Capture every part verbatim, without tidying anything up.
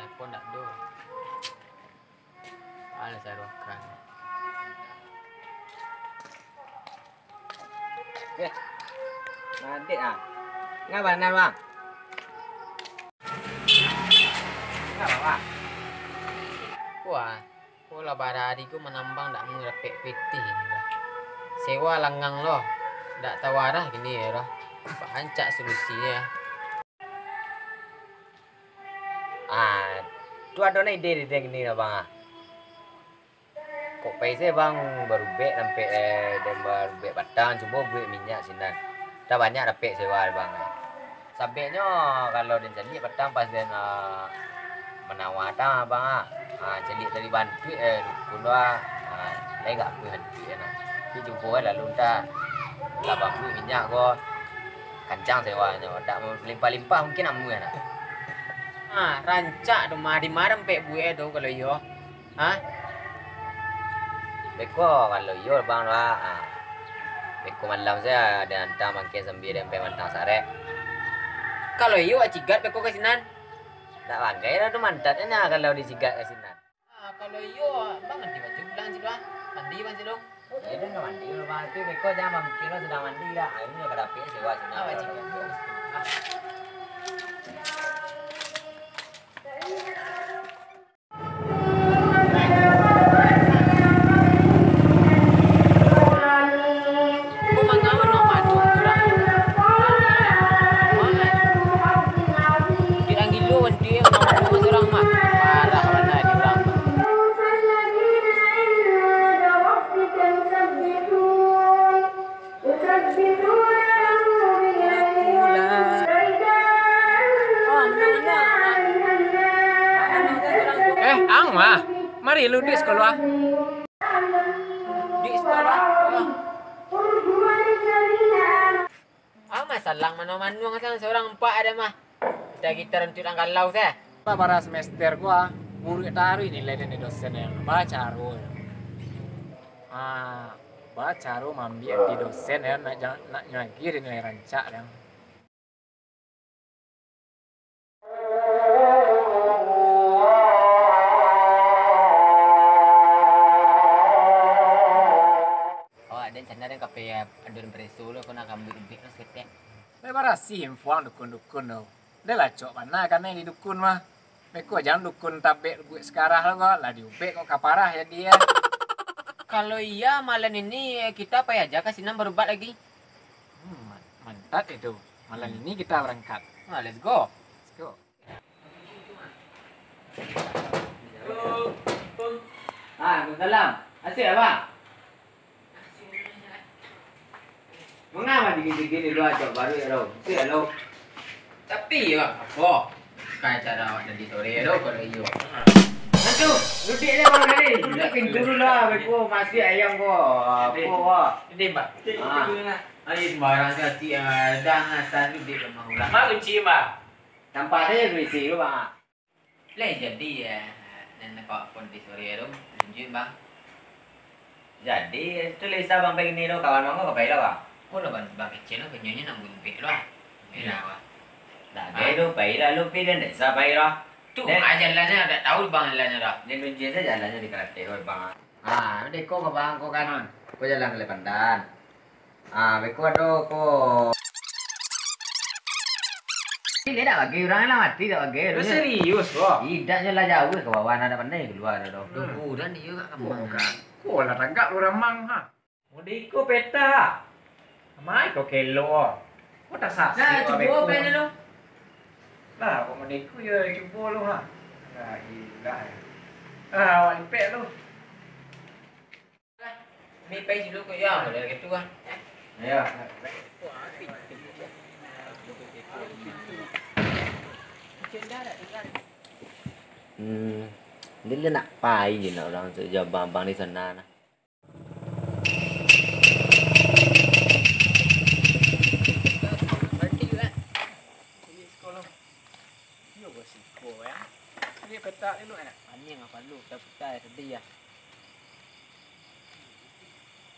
Telepon dak do. Alah, saruakan. Eh, Nadek ah. Ngapa nan, Bang? Ngapa, Bang? Wah, ko lah bara hari ko manambang dak mu dapek pitih. Sewa langang lo, dak tau arah kini yo lo. Rancak solusinyo. Ah, tu ado na ide-ide kini lah, Bang, ah. Kok pai se, Bang, barubek sampai, eh, den barubek batang, cubo buek minyak sinan. Dah banyak dapek sewa, Bang. Sabeknyo kalau den caliak batang pas den, ah, manawa tang, Bang, ah. Ah, caliak dari bantuak, eh, dukun tu, ah. Ah, lai gak apuih bantuak, eh, nah. Tapi cubo, eh, lalu entah lah, Bang, buek minyak ko. Kancang sewanyo, dak malimpah-limpah mungkin amuah, nah. Ah, rancak tu mah, di ma den pek buek tu kalau iyo. Ha? Beko, kalau iyo, Bang, lah. Ha. Beko malam sajo, den anta mangkin sambil den pai mantang sarek. Kalau iyo, wak cigat beko ka sinan. Ndak banggai lah tu mantatnyo, kalau dicigat ka sinan. Ah, kalau iyo, Bang, ganti baju pulang situ, ah. Mandi, Bang, situ. Iyo, den ka mandi dulu, Bang. Tapi beko jan mamikir lah, sudah mandi dah. Ah, iko ka dapek sewa sinan. Ah, wak cigat. Ah. Eh, ang mah. Mari lu di sekolah. Di sekolah. Ah, masalah manuang-manuang, sang surang empak ado mah. Kita-kita rantuik dalam kalau seh. Bara semester ko, ah, buruak taruih nilai dari dosen, yo. Bacaro, yo. Ah, bacaro mambiak di dosen, yo, nak ja-, nak nyo agiah di nilai rancak, yo. Awak den cando den ka pai, ah, ado den pareso lo, ko nak ka ambiak ubek lo saketek. Lai barasiah infuang dukun-dukun tu. Dah lah cok bana kanai di dukun mah. Beko jan dukun tabek buek sekarah lo ko, lah diubek kok ka parah jadi, yo. Kalau iyo, malam ini kita pai aja ka sinan barubat lagi. Hmm, man-, mantap itu. Malam ini kita barangkat. Nah, let's go. Let's go. Ah, Waalaikumsalam. Asik, Abang? Manga mah dikit-dikit di lua, cok, baru yo lo. Asik yo lo. Tapi yo, apo? Kan cara awak jadi sore yo lo, kalau iyo. Nantu, duduak se, Bang, tadi. Duduak pintu dulu lah, beko masuak ayam ko. Apo ko? Ini, Bang. Ah. Ai, sembarang cacik, ah, dah asal duduak rumah urang. Ma kunci, Bang? Tampak sajo kunci tu, Bang. Lai jadi, eh, nan kawak pun di sore tu, lanjuik, Bang. Jadi, tu Lisa, Bang, pai kini tu, kawan Bang ko ka pai lah, Bang? Ko lah, Bang, Bang kecek lo, kanyo nyo nak bumpik lo, ah. Iyo. Lah, Bang. Dah, tu, pai lah lu, pi, den ndak bisa pai lah. Tu, den, ah, jalannyo, dak tau, Bang, jalannyo dah. Den tunjuak sajo jalannyo di karate tu, Bang. Ah, deko ka Bang, ko kan. Ko jalan ka Lepandan. Ah, beko ado ko. Ini dak bagai urang lah, mati dak bagai. Lu serius, Bro? Idak je lah jauah ka bawah, nak dak pandai kalua dah tu. Duh, dan iyo kak kamang. Ko lah tagak urang mang, ha. Mode iko peta. Amai ko kelo. Ko tasasek. Nah, cubo beko. Lah, kok mode iko yo cubo lu, ha. Lah, ilah. Ah, awak lipek lu. Ni pai dulu ko, yo, model gitu kan. Yo. Hmm, dia nak pai je nak urang tu, jo abang-abang di sana nah. Iyo, basiko, yo. Ini petak dulu, eh. Anjing apa lu, petak-petak tadi, yo.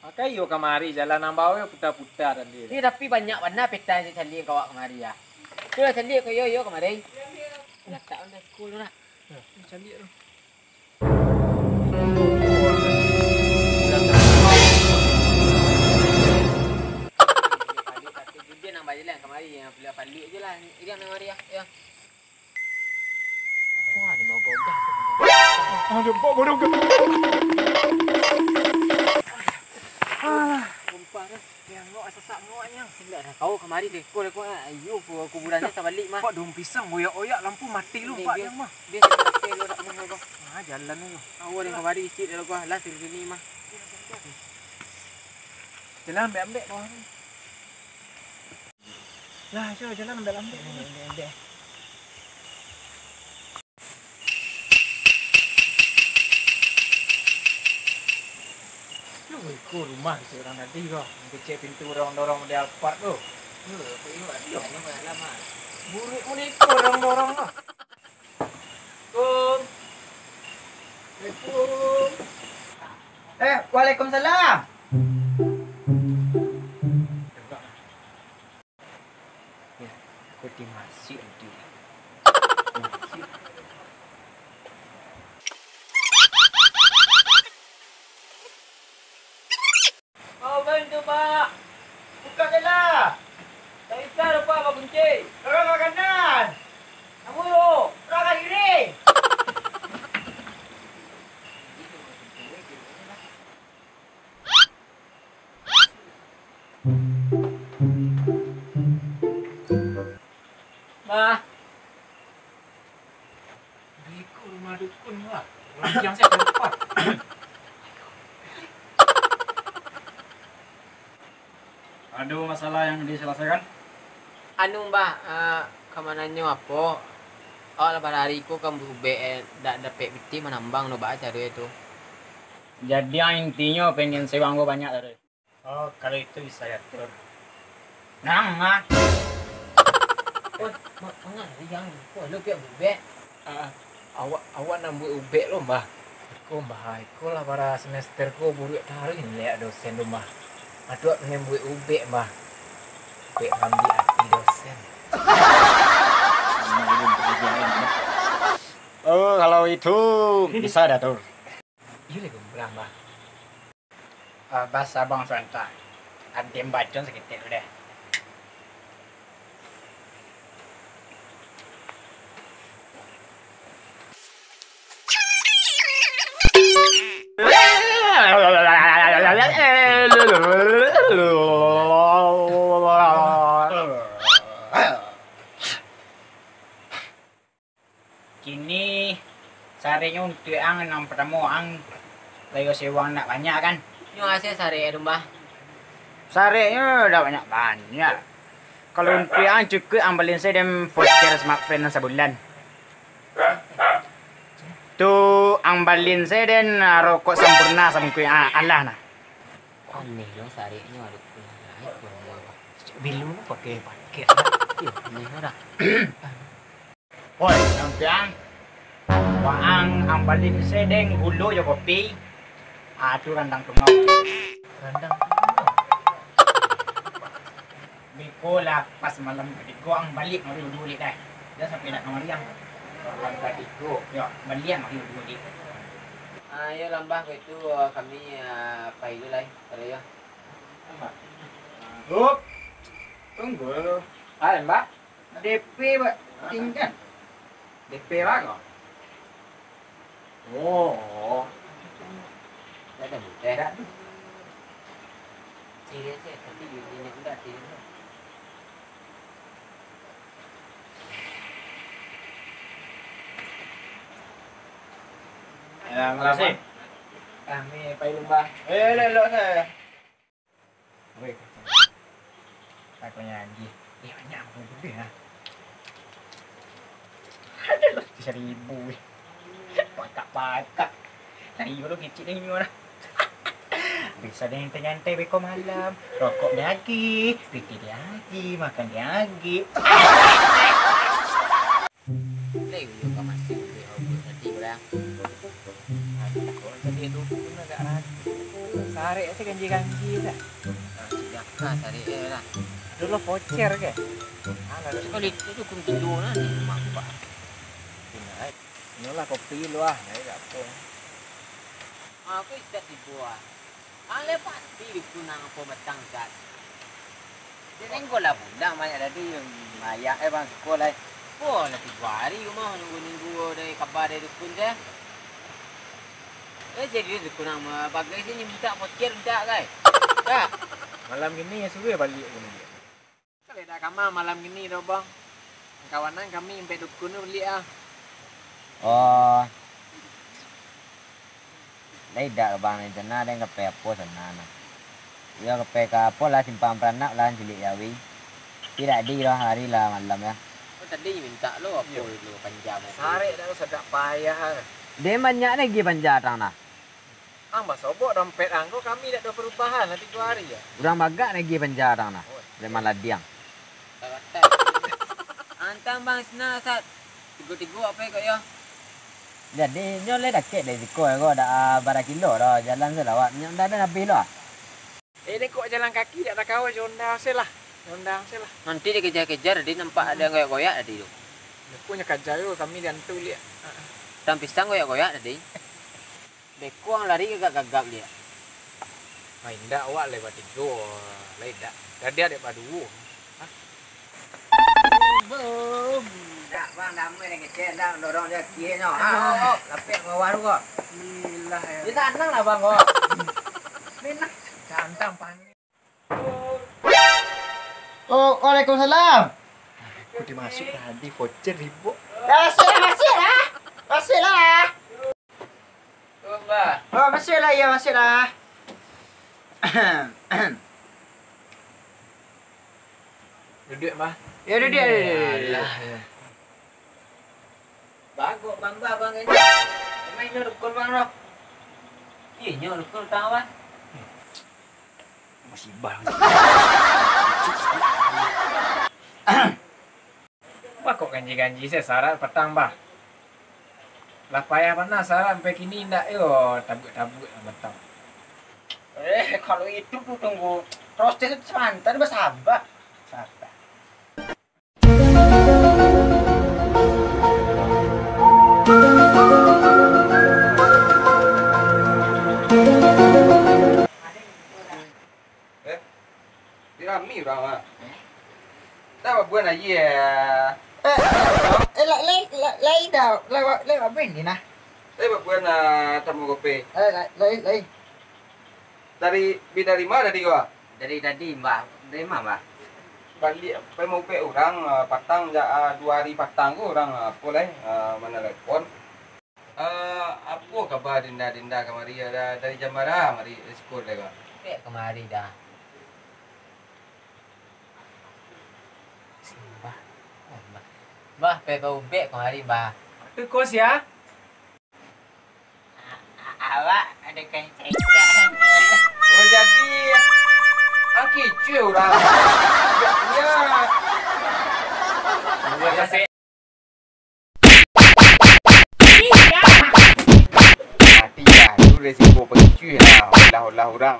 Makai iyo kamari, jalan nan bawah yo puta-puta tadi. Ni tapi banyak bana petak yang caliak kawak kamari, yo. Tu lah caliak ko iyo, iyo kamari. Latak dah sekolah lah. Caliak tu. Wah, ni mau gogah tu. Ah, nampak bodoh ke? Sumpah tu. Yang ngok sasak ngok yang. Indak dah kau kamari deko deko. Ayo, ku-, kuburannya tabalik mah. Pak, daun pisang oyak-oyak, lampu mati lu, Pak, yang mah. Dia sudah pakai lu dak mau kau. Ah, jalan lu. Awak yang kamari isi dah kau. Lah sini mah. Jalan ambek-ambek kau. Lah, ayo jalan ambek-ambek. Ambek-ambek. Lu iko rumah si urang tadi ko, kecek pintu dorong-dorong di Alphard tu. Lu, aku ingat, anu malam ah. Buruak mun iko dorong-dorong ko. Assalamualaikum. Assalamualaikum. Eh, waalaikumsalam. Ya, kau di masjid nanti. Masjid. Mau bantu, Pak. Buka je lah. Tak bisa dah, Pak, bakunci. Dorong ke kanan. Kamu yuk. Dorong ke kiri. Bah. Iko rumah dukun lah. Orang bilang saya tempat. Ado masalah yang diselesaikan? Anu, Mbah, eh, ka mananyo apo? Awak lah pada hari ko kan baubek, eh, dak dapek pitih manambang lo, baa caro e tu? Jadi, ah, intinyo pengen sewa anggo banyak tadi. Oh, kalau itu bisa diatur. Nang, ah. Oi, ma-, manga yang ko lo piak baubek? Ah, awak, awak nan buek ubek lo, Mbah. Iko, Mbah, iko lah para semester ko buruak taruih nilai dosen tu, Mbah. Aduak pengen buek ubek, Mbah. Ubek maambiak ati dosen. Oh, kalau itu bisa diatur. Iyo leh, Mbah. Ah, basa abang sabanta. Adem bacon saketek tu deh. Kini, sareknyo untuak ang, nan partamo, ang rayo sewa ang ndak banyak, kan? Nyo ase sarek tu, Mbah? Sareknyo ndak banyak-banyak. Kalau untuak ang cukuik ang balian se den voucher Smartfren nan sabulan. Tu ang balian se den, ah, rokok Sampoerna sabungkuih, ah, alah nah. Aneh lo sareknyo, aduh. Bilu pakai paket. Iyo, aneh lo dah. Oi, sampiang. Waang, ang balian se den gulo jo kopi. Ah, tu randang tungau. Randang tungau. Beko lah pas malam katigo ang baliak mari udu baliak dai. Jan sampai nak kamari ang. Malam katigo. Yo, baliak mari udu baliak. Ah, yo lah, Mbah, kok itu, ah, kami, ah, pai dulu lai, kalau yo. Hup. Tunggu. Hai, Mbah. D P, Pak. Tinggal. D P, Pak, kok? Oh. Dah ada mudah. Dah. Tidak sih, tapi ini enggak, tidak. Ya, makasih. Kami pai lumba. Eh, elok-elok sajo. Weh, takonyo lagi. Eh, banyak aku gede ah. Ada lah, seribu weh. Pakak-pakak. Nah, iyo lo kecik ni inyo lah. Bisa nyantai-nyantai beko malam. Rokok dia lagi, piti dia lagi, makan dia lagi. Lai uyo ka masih uyo rokok tadi, Bang. Aduh, kalau tadi tu pun agak ragu. Sarek se ganji-ganji dah. Ah, sudah ka sarek eh lah. Dulu voucher ke? Alah, sekali itu tu kun kilo lah ni, mampak. Benar. Inolah kopi lu ah, naik apo. Aku isak tibo ah. Alai pasti dukun ang apo batang zat. Dek nenggo lah budak banyak tadi, mayak eh bang, suko lah. Oh, lah tigo hari rumah nunggu-nunggu dari kaba dari dukun tu. Eh, jadi dukun ang bagai sini minta voucher minta kai. Dah. Malam kini ya suruh balik pun dia. Kalau dak kama malam kini doh, Bang. Kawanan kami impek dukun tu baliak ah. Oh. Lai dak, Bang, rencana den ka pai apo sana nah. Iyo, ka pai ka apo lah, simpang paranak lah, cilik jawi. Tidak di lah, hari lah, malam ya. Oh, tadi minta lo apo Iyo. Lo panjang. Sarek dah lo, sadak payah. Den banyak lagi panja tang nah. Ang basobok dompet ang ko, kami dak ado perubahan lah tigo hari ya. Urang bagak nagih panja urang nah. Oh, Preman ladiang. Antang bang sina sat. Tigo-tigo apo kok yo? Jadi nyo lai dakek dari siko ko, dak bara kilo doh, jalan salawat. Nyo ndak ado habih lo ah. Eh, dek kok jalan kaki dak takawa jo Honda se lah. Honda se lah. Nanti dikejar-kejar tadi nampak ado goyak-goyak tadi tu. Dek kok nyo kaja yo kami diantu liak. Tang pisang goyak-goyak tadi. Beko ang lari gagap-gagap liak. Ah, indak, awak lai batigo, lai indak. Jadi adek baduo. Hah? Boom. Indak, bang, damai dek kecek, indak, dorong jo kaki nyo. Ah, lapek bawah tu kok. Gila, ya. Dia sanang lah, bang, kok. Minah. Gantang, panik. Oh, waalaikumsalam. Aku dimasuk tadi, voucher ribuk. Masuk lah, masuk lah. Masuk lah. Oh, masuk lah, ya, masuk lah. Duduk, Mbah. Ya, duduk, duduk, duduk, duduk. Alah, ya. Bagok bang, bang, bang, ini. Emang ini dukun, bang, no? Iya, nyo dukun, tahu, bang. Musibah. Bah, kok ganji-ganji se sarat patang, bah. Lah payah bana sarat sampai kini indak yo tabuik-tabuik lah matang. Eh, kalau itu tu tunggu proses itu semantan, basaba. Sabar. Eh, dirami urang, Mak. Dah babuan aia. Eh, eh, lai, lai, lai, lai dah, lai, lai babuan ni nah. Lai babuan, ah, tamu kopi. Eh, lai, lai, lai. Dari, bi dari ma tadi ko? Dari tadi, Mbah. Dari ma, Mbah? Baliak, pai maupek urang, ah, patang, ja-, ah, duo hari patang ko urang, ah, apo lai, ah, manalepon. Ah, apo kaba Dinda-Dinda kamari? Ada dari jam bara mari, eh, sikul dek ko? Pek kamari dah. Simbah. Oh, Mbah. Mbah, pek ka ubek kamari, Mbah. Tu kos ya? A-, a-, awak ada kancaikan. Oh, jadi, aki cuy urang. Ya, ya. Dua sasek. Mati lah, tu resiko pengicuih lah, olah-olah urang.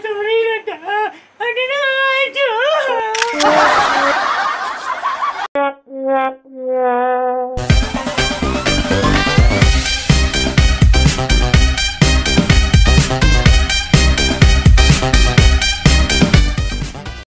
Sorry lah, dah. Ada nak aja.